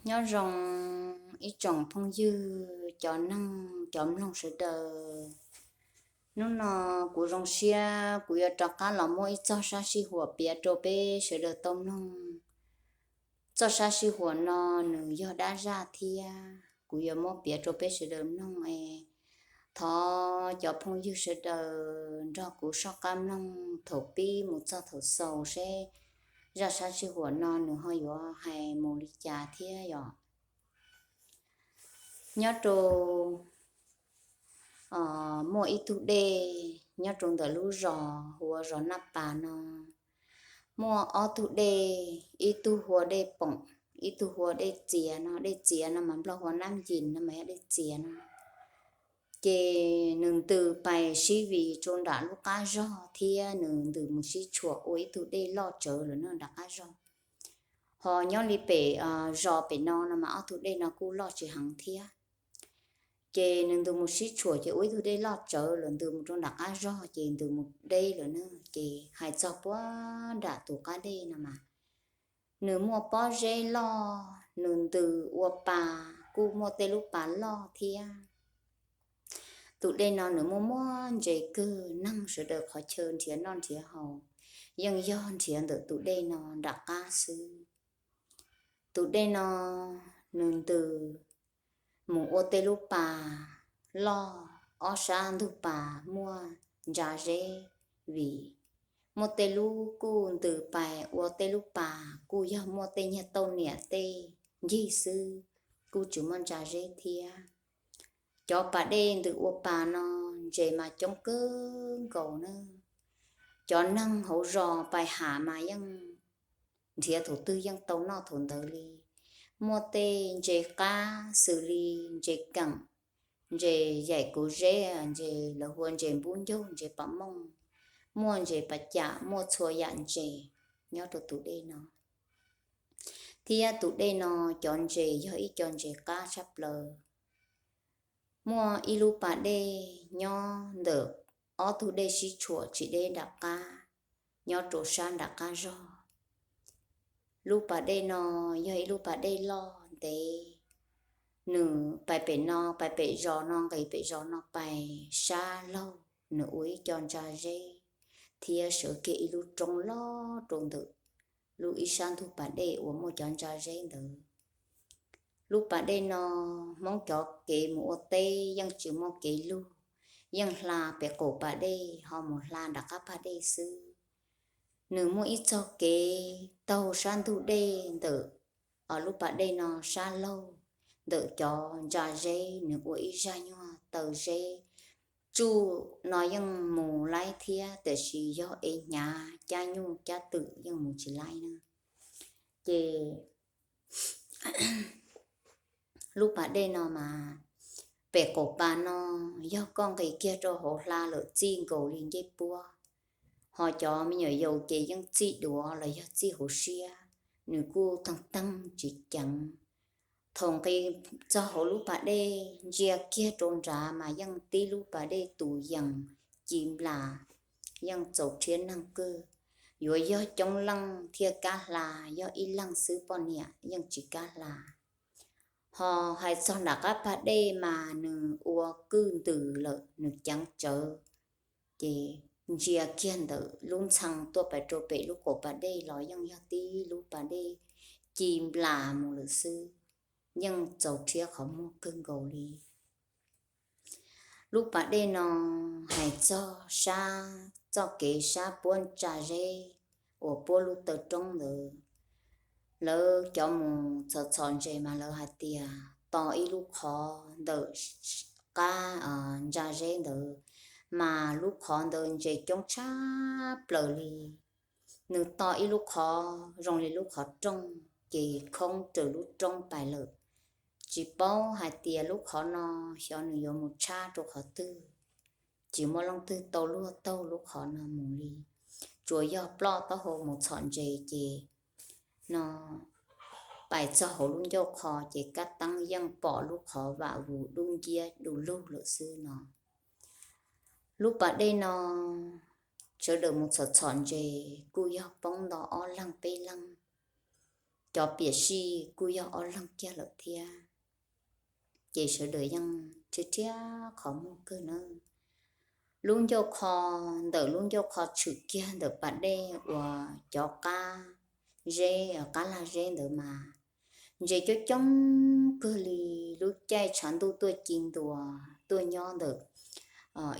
Nyob zoo ib tsoom phooj ywg, cov neeg cov mloog sawv daws. Hnub no kuv zoo siab kuv yuav rov qab los muab ib txoj sab sij huam piav rau peb sawv daws tau mloog. Txoj sab sij huam no nws yog dab zaj thiab kuv yuav muab piav rau peb sawv daws mloog es thov cov phooj ywg sawv daws nrog kuv soj qab mloog thaum pib mus txog thaum xaus seb zaj sab sij huam no nws ho yuav hais mus li cas thiab yom. Nyob rau muaj ib tug dej nyob rau ntawm lub zos hu ua zos Naj Pas no. Muaj ob tug dej, ib tug hu ua dej Poom, ib tug hu ua dej Txias no. Dej Txias no mas Nplog hu ua Nab Yis no mas yog dej Txias no. Ces nws ntws pais sib vim rau nram lub qab zog thiab nws ntws mus sib tshuam ua ib tug dej loj tsawv lawm nram qab zog. Ho nyob li pem zos pem no no mas ob tug dej no kuj loj tsis heev thiab. Ces nws ntws mus sib tshuam ces ua ib tug dej loj tsawv lawm ntws mus rau nram qab zog ces ntws mus deb lawm na. Ces hais txog puag nram tus qab dej no mas nws muaj pob zeb loj, nws ntws ua pas kuj muaj tej lub pas loj thiab. Tus dej no nws muaj muaj ntses kawg, neeg sawv daws qhov chaw nrhiav noj nrhiav haus yeej yog nrhiav ntawm tus dej no nram qab xwb. Tus dej no nws ntws mus ua tej lub pas loj, ob sab ntug pas muaj ntsa zeb vim. Muaj tej lub kuj ntws pais ua tej lub pas kuj yog muaj tej nyuag tauj niam tej ncig xwb, kuj tsis muaj ntsa zeb thiab. Cov pas dej ntws ua pas no ntses mas coob kawg nkaus na. Cov neeg hauv zos pais ham mas yeej nrhiav thaum twg yeej tau noj thaum ntawd li. Muaj tej ntses qab xws li ntses keem, ntses yaim kuv zeb, ntses lawv hu ua ntses npub ncaug, ntses pas mooj, muaj ntses pas cam, muaj txhua yam ntses nyob rau tus dej no. Thiab tus dej no cov ntses yog ib co ntses qab tshaj plaws. Muaj ib lub pas dej nyob ntawm ob tug dej sib tshuam tsis deb nram qab, nyob rau sab nram qab zog. Lub pas dej no yog ib lub pas dej loj ntev, nws pais pem no, pais pem zos no, nqis pem zos no pais sab laug, nws ua ib co ntsa zeb thiab sawv kiag ib lub roob loj rau ntawm lub ib sab ntug pas dej uas muaj cov ntsa zeb ntawd. Lub pas dej no Hmoob cov kev mus ua teb yeej tsis muaj kev lug, yeej hla pem qaum pas dej ho mus hla nram qab pas dej xwb. Nws muaj ib txoj kev taug sab ntug dej ntawm lub pas dej no sab laug, ntawm cov ntsa zeb nws ua ib zaj nyuag taw zeb. Tsuj no yeej mus laib thiab tiam sis yog ev hnyav cab nyuj cab twm yeej mus tsis laib na. Ces lub pas dej no mas pem qaum pas no yog koj nqis kiag rau hauv hla lawm txij nkaus li ncej puab, ho cov me nyuam yaus ces yeej txij duav los yog txij hauv siab, nws kuj teeg teeg tsis ceev. Thaum nqis txog hauv lub pas dej ntsia kiag rau nrad mas yeej tib lub pas dej tus yees ci nplas, yeej txaus rhiab neeg kawg. Yuav yog coob leej thiaj kam hla, yog ib leeg xwb poj niam yeej tsis kam hla. Ho hais txog nram qab pas dej mas nws ua kwj ntws lawm, nws ceev tsawv. Ces ntsia kiag ntawm lub ntxhee tuaj pais rau pem lub qaum pas dej los yeej yog tib lub pas dej ci nplas mus lawm xwb, yeej txaus rhiab qhov muag kawg nkaus li. Lub pas dej no hais txog sab, txoj kev sab puab ntsa zeb uas puab lub taw roob ntawd, lawv cov mus txhom txhom ntses mas lawv hais tias to ib lub qhov ntawm qab ntsa zeb ntawd, mas lub qhov ntawd ntses coob tshaj plaws li. Nws to ib lub qhov zoo li lub qhov rooj, ces khoob raws lub roob pais lawm. Tsis paub hais tias lub qhov no xyov nws yuav mus tshab rau qhov twg, tsis muaj leej twg tau luag taug lub qhov no mus li. Tsuas yog ploj taub hau mus txhom ntses ces no pais txog hauv lub ncauj qhov ces kab teeb yeej pom lub qhov vam vus dub nciab du lug lawm xwb no. Lub pas dej no sawv daws mus txhom txhom ntses kuj yog poob nto ob leeg peb leeg. cov piam sij kuj yog ob leeg kiag lawm thiab. Ces sawv daws yeej rhiab rhiab qhov muag kawg nawb. Lub ncauj qho, ntawm lub ncauj qho tshwm kiag ntawm pas dej uas cov qab zeb, qab lag zeb ntawd mas ntses coob coob kawg li. Lub caij tshav ntuj tuaj ci ntua, tuaj nyob ntawm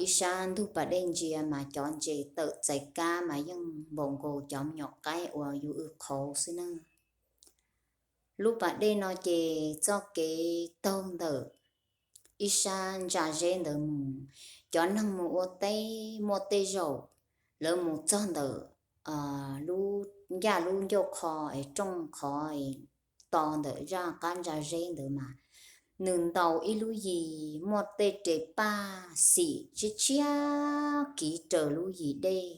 ib sab ntug pas dej ntsia mas cov ntses tawm txais kab mas yeej npaum nkaus cov me nyuam qaib uas yus w qhauv xwb na. Lub pas dej no ces txoj kev taug ntawm ib sab ntsa zeb ntawd mus, cov neeg mus ua teb muaj tej zaum lawv mus txog ntawm lub ncaj lub ncauj qho es rooj qhov to ntawm zaj qab ntsa zeb ntawd mas nws ntaus ib lub yim muaj tej res paj xim tshiab tshiab kiv raws lub yim dej,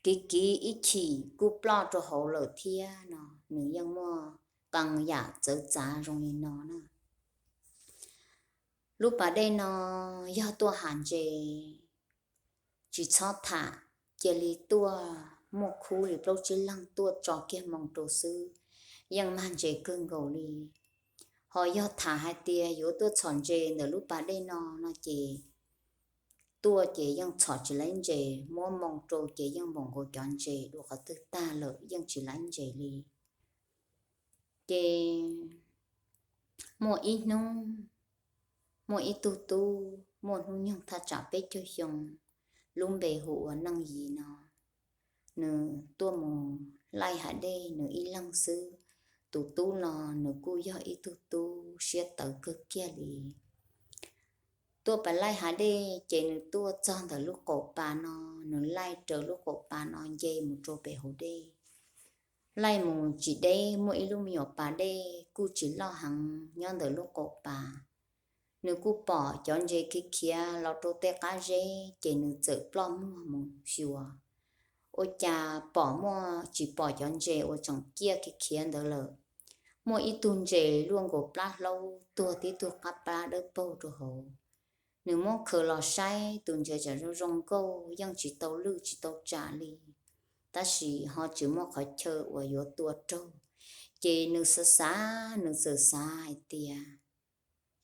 kiv kiv ib chim kuj ploj rau hauv lawm thiab no. Nws yeej muaj qee yam txawv txav zoo li no na. Lub pas dej no yog tuaj hav ntses, tsis txhob tham, cia li tuaj muaj khub li plaub tsib leeg tuaj tso kiag moo rau xwb, yeej mag ntses kawg nkaus li. Ho yog tham hais tias yuav tuaj txhom ntses ntawm lub pas dej no no ces tuaj ces yeej txhom tsis laib ntses, muab moo rau ces yeej npaum nkaus cov ntses dua qhov twg tag lawm yeej tsis laib ntses li. Ces muaj ib hnub, muaj ib tug tub muaj hnub nyoog thaj tsam peb caug xyoo, lub npe hu ua Neej Yis no, nws tuaj mus laij hav dej nws ib leeg xwb. Tus tub no nws kuj yog ib tug tub siab tawv kawg kiag li. Tuaj pais laij hav dej ces nws tuaj txog ntawm lub qaum pas no, nws laij raws lub qaum pas no nce mus rau pem hauv dej. Laij mus tsis deb, muaj ib lub me nyuam pas dej kuj tsis loj heev nyob ntawm lub qaum pas. Nws kuj pom cov ntses khiav khiav los rau tej qab zeb ces nws txawm ploj muag mus xyuas. Ua cas pom muaj, tsis pom cov ntses uas tseem ciaj khiav khiav ntawd lawm. Muaj ib tug ntses luaj nkaus plab hlaub tuag tib tug qab plab dawb paug rau hauv. Nws muab khaws los saib, tus ntses tseem zoo zoo nkauj, yeej tsis tau lwj tsis tau tsam li, tab sis ho tsis muaj qhov chaw uas yuav tua raug. Ces nws xav xav, nws txawm xav hais tias,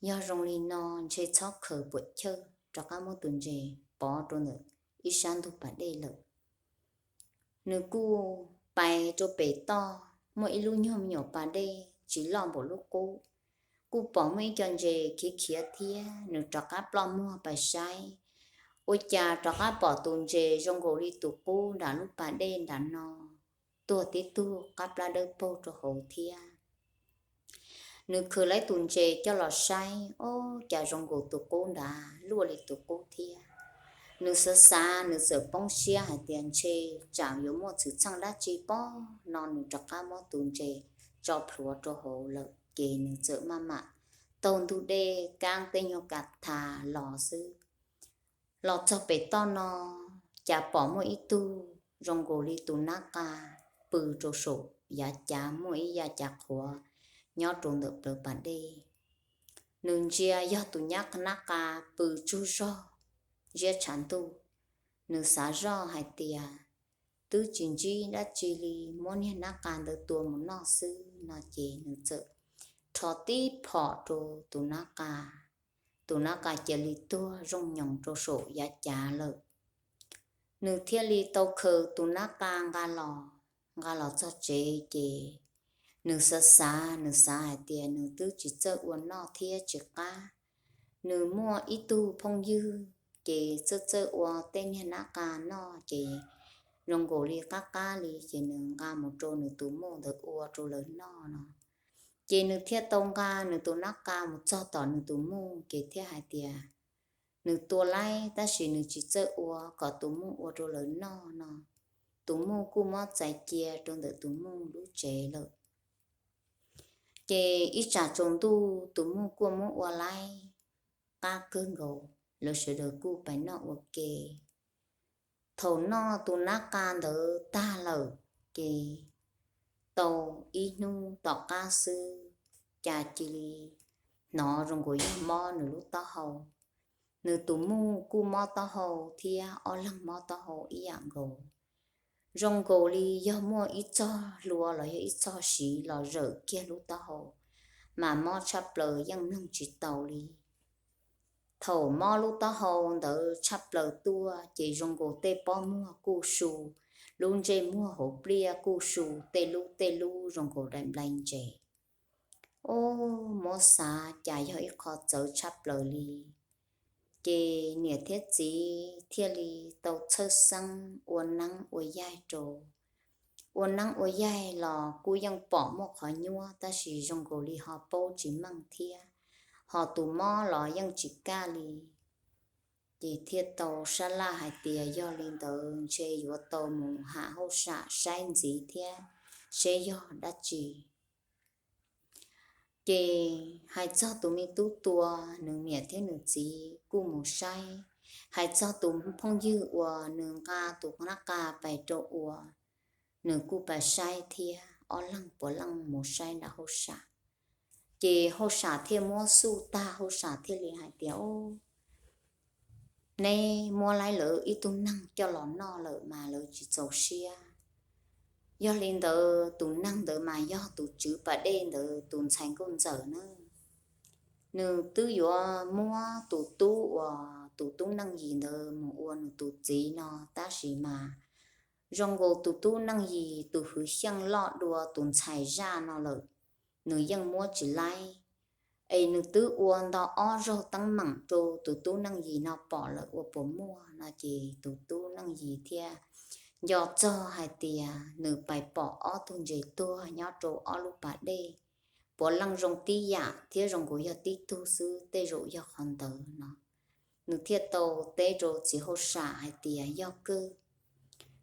yog zoo li no ntshe txhob khaws puam chawj, rov qab muab tus ntses pov rau ntawm ib sab ntug pas dej lawm. Nws kuj pais rau pem toj, muaj ib lub nyuag me nyuam pas dej tsis loj npaum lub qub, kuj pom muaj ib co ntses khiav khiav thiab. Nws rov qab ploj muag pais saib, ua cas rov qab pom tus ntses zoo nkaus li tus qub nram lub pas dej nram no, tuag tib tug qab plab dawb paug rau hauv thiab. Nws khaws lawv tus ntses coj los saib, ob, cas zoo nkaus tus qub nrad, luaj li tus qub thiab. Nws xav xav, nws txawm poob siab hais tias ntshe tsam yuav muaj txwm txheej dab tsi pob no, nws rov qab muab tus ntses tso plhuav rau hauv lawm. Ces nws txawm maj mam taug ntug dej kaab tej nyuag ka tha los xwb. Los txog pem toj no, cas pom muaj ib tug zoo nkaus li tus nab qa pw rau saum yav cav, muaj ib yav cav qhuav nyob rau ntawm plawv pas dej. Nws ntsia yog tus nyab nab qa pw tsaug zog ziab tshav ntuj. Nws xav zoj hais tias twb tsis ntsib dab tsi li, muab niag nab qa ntawd tua mus noj xwb no, ces nws txawm rho tib phom rau tus nab qa. Tus nab qa cia li tuag zoo nyoos rau saum yav cav lawm. Nws thiaj li tau khaws tus nab qa nqa los, nqa los txog tsev ces nws xav xav, nws xav hais tias nws twb tsis txawj ua noj thiab tsis qab. Nws muaj ib tug phooj ywg ces txawj txawj ua tej niag nab qa noj ces zoo nkaus li qab qab li, ces nws nqa mus rau nws tus muj ntawd ua rau lawv noj no. Ces nws thiaj tau nqa nws tus nab qa mus txog tom nws tus muj ces thiaj hais tias nws tua laib tab sis nws tsis txawj ua, kom tus muj ua rau lawv noj no. Tus muj kuj muab txais cia rau ntawm tus muj lub tsev lawm. Ces ib tsam tsaus ntuj tus muj kuj muab ua laib qab kawg nkaus, lawv sawv daws kuj pais noj ua ke. Thaum noj tus nab qa ntawd tag lawm ces tau ib hnub tom qab xwb, cas cia li hnov zoo nkaus yog mob nws lub taub hau. Nws tus muj kuj mob taub hau thiab, ob leeg mob taub hau ib yam nkaus. Zoo nkaus li yog muaj ib txog hlua los yog ib txog siv los zawm kiag lub taub hau, mas mob tshaj plaws yeej mloog tsis tau li. Thaum mob lub taub hau ntawd tshaj plaws tuaj ces zoo nkaus tej pob muag kuj su, lub ntsej muag hauv pliaj kuj su, tej lub tej lub zoo nkaus daim nplai ntses. Ub, muab xav cas yog ib qho txawv tshaj plaws li. Ces niam thiab txiv thiaj li tau txhawj xeeb ua neeb ua yaig rau. Ua neeb ua yaig los kuj yeej pom muaj qhov nyuaj tab sis zoo nkaus li ho paub tsis meej thiab, ho tus mob los yeej tsis kaj li. Ces thiaj tau sab laj hais tias yog li ntawd ntshe yuav tau mus ham hauj sam saib ntxiv thiab seb yog dab tsi. Ces hais txog tus me tub tua, nws niam thiab nws txiv kuj mus saib. Hais txog tus phooj ywg uas nws nqa tus nab qa pais rau ua, nws kuj pais saib thiab, ob leeg puav leej mus saib nram hauj sam. Ces hauj sam thiaj muab xuj tag, hauj sam thiaj li hais tias, Neb muab laib lawv ib tug neeg coj los noj lawm mas lawv tsis txaus siab. Yog li ntawd tus neeg ntawd mas yog tus tswv pas dej ntawd tus ntxhais nkauj ntxawm na. Nws twb yuav muab tus tub uas tus tub neej yim ntawd mus ua nws tus txiv no tab sis mas zoo nkaus tus tub neej yim tus hwv xyeej loj dua tus ntxhais zaj no lawm, nws yeej muab tsis laib. Es nws twb ua nto ob zaug teeb meem rau tus tub neej yim no pom lawm ua puas muaj no ces tus tub neej yim thiaj nco txog hais tias nws pais pom ob tug ntses tuag nyob rau ob lub pas dej, puav leej zoo tib yam thiab zoo nkaus yog tib tug xwb, tej zaum yog qhov ntawd no. Nws thiaj tau teb rau txiv hauj sam hais tias yog kawg,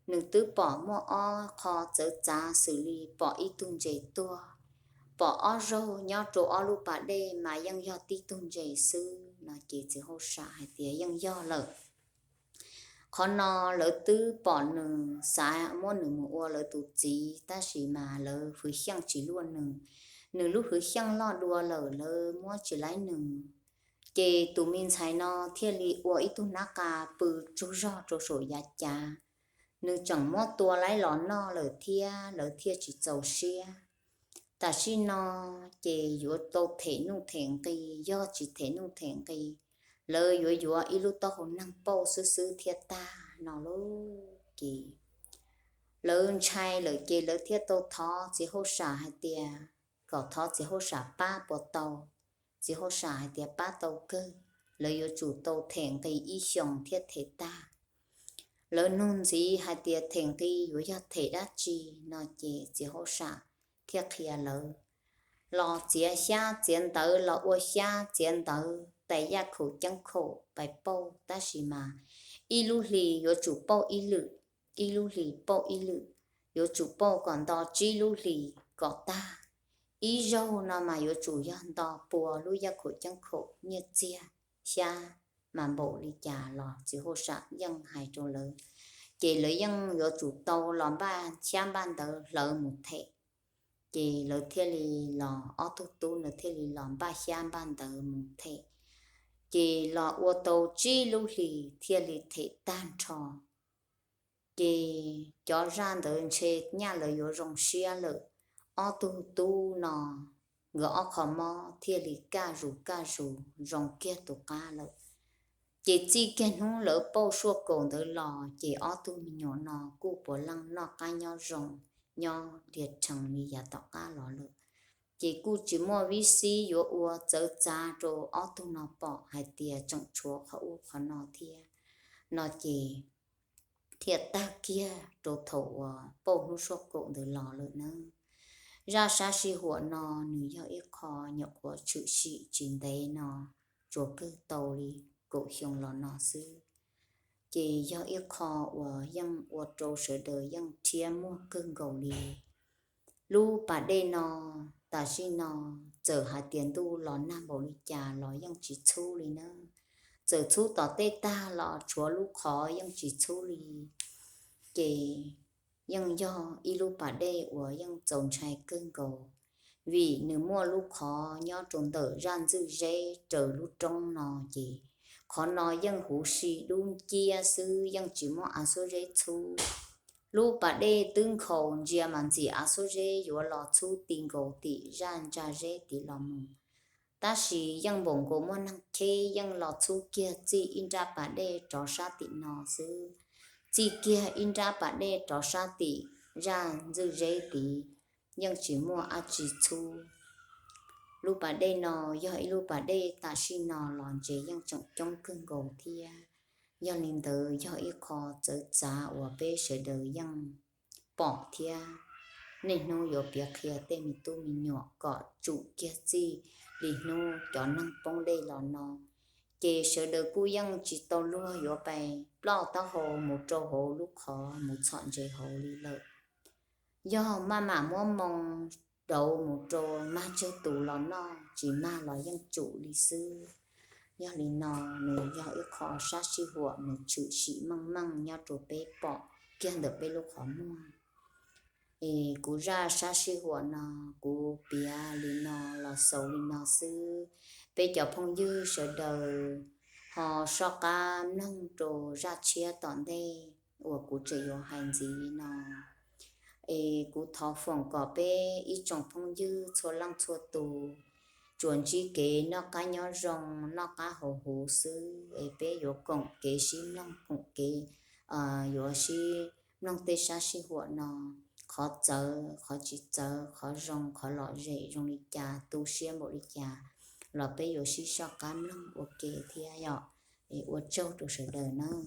nws twb pom muaj ob qho txawv txav xws li pom ib tug ntses tuag, pom ob zaug nyob rau ob lub pas dej mas yeej yog tib tug ntses xwb no ces txiv hauj sam hais tias yeej yog lawm. Qhov no lawv twb pom nws xav muab nws mus ua lawv tus txiv tab sis mas lawv hwv xyeej tsis luaj nws, nws lub hwv xyeej loj dua lawm lawv muab tsis laib nws. Ces tus me ntxhais no thiaj li ua ib tug nab qa pw tsaug zog rau saum yav cav. Nws tseem muab tua laib los noj lawm thiab lawv thiaj tsis txaus siab. Tam sim no ces yuav tau them nuj them nqi, yog tsis them nuj them nqi, lawv yuav yuav ib lub taub hau neeg pauj xwb xwb thiaj tag no lauj. Ces lawv ntshai lawm ces lawv thiaj tau thov txiv hauj sam hais tias, kom thov txiv hauj sam pab puas tau. Txiv hauj sam hais tias pab tau kawg, lawv yuav tsum tau them nqi ib xyoos thiaj them tag. Lawv nug ntxiv hais tias them nqi yuav yog them dab tsi no ces txiv hauj sam thiaj qhia lawv, los txiav xyab txiav ntawv, los ua xyab txiav ntawv tais yaj khaum ceeb khaum pais pauj, tab sis mas ib lub hlis yuav tsum pauj ib lwm, ib lub hlis pauj ib lwm, yuav tsum pauj kom nto tsib lub hlis kom tag. Ib zaug no mas yuav tsum yog nto pua lub yaj khaum ceeb khaum nyiaj txiag xyab mas npaum li cas los txiv hauj sam yeej hais rau lawv, ces lawv yeej yuav tsum tau los npaj xyab npaj ntawv hlawv mus them. Ces lawv thiaj li los, ob tug tub ntawd thiaj li los npaj xyab npaj ntawv mus them. Ces los ua tau tsib lub hlis thiaj li them tag nrho. Ces cov zaj ntawd ntshe nyaj lawv yuav zoo siab lawm. Ob tug tub no nkawd ob qho mob thiaj li kaj zus kaj zus zoo kiag tus qab lawm. Ces txij kiag hnub lawv pauj suaj kaum ntawd los ces ob tug me nyuam no kuj puav leej noj qab nyob zoo, nyob lia rhees li yav tom qab los lawm. Ces kuj tsis muaj vib xib yuav ua txawv txav rau ob tug no pom hais tias tseem tshuav qhov ub qhov no thiab no ces thiaj tag kiag rau thaum uas pauj hnub suaj kaum ntawd los lawm nawb. Zaj sab sij huam no nws yog ib qho nyuam qhuav tshwm sim tsis ntev no, tsuas kawg tau li kaum xyoo los no xwb. Ces yog ib qho uas yeej ua rau sawv daws yeej rhiab muag kawg nkaus li. Lub pas dej no tam sim no txawm hais tias ntuj los nag npaum li cas los yeej tsis txhub li nawb. Txawm txhub tom tej tag los tshuav lub qhov yeej tsis txhub li. Ces yeej yog ib lub pas dej uas yeej txaus ntshai kawg nkaus, vim nws muaj lub qhov nyob rau ntawm zaj ntxwj zeb raws lub roob no ces qhov no yeej huv si dub nciab xwb, yeej tsis muaj av xuab zeb txhub. Lub pas dej twb nkhaus ntsia mas ntxim av xuab zeb yuav los txhub ti nkaus tim zaj ntsa zeb tid los mus. Tab sis yeej npaum nkaus muaj neeg kheb yeej los txhub kiag txij ib nrab pas dej rov sab tim no xwb, txij kiag ib nrab pas dej rov sab tim zaj ntxwj zeb tid, yeej tsis muaj dab tsi txhub. Lub pas dej no yog ib lub pas dej tam sim no los ntshe yeej tseem coob kawg nkaus thiab. Yog li ntawd yog ib qho txawv txav uas peb sawv daws yeej pom thiab. Niaj hnub yuav piav qhia tej me tub me nyuam kom tsum kiag txij li hnub cov neeg poob dej los no, ces sawv daws kuj yeej tsis tau luag yuav pais ploj taub hau mus rau hauv lub qhov mus txhom ntses hauv li lawm. Yog maj mam muab moo dauv mus rau mag tsawg tus los noj, tsis mag los yeej tsum li xwb. Yog li no, nws yog ib qho sab sij huam nws tshwm sim meej meej nyob rau peb pom kiag ntawm peb lub qhov muag. Es kuv zaj sab sij huam no kuv piav li no los xaus li no xwb. Peb cov phooj ywg sawv daws ho soj qab mloog rau zaj tshiab tom ntej uas kuv tseem yuav hais ntxiv li no. Es kuv thov foom kom peb ib tsoom phooj ywg txhua leej txhua tus tsuas ntsib kev noj qab nyob zoo, noj qab haus huv xwb, es peb yuav koom kev sib mloog, koom kev yuav sib mloog tej sab sij huam no, qhov txawv qhov tsis txawv, qhov zoo qhov lom zem zoo li cas, tu siab npaum li cas los peb yuav sib soj qab mloog ua ke thiab yom. Es ua tsaug rau sawv daws nawb.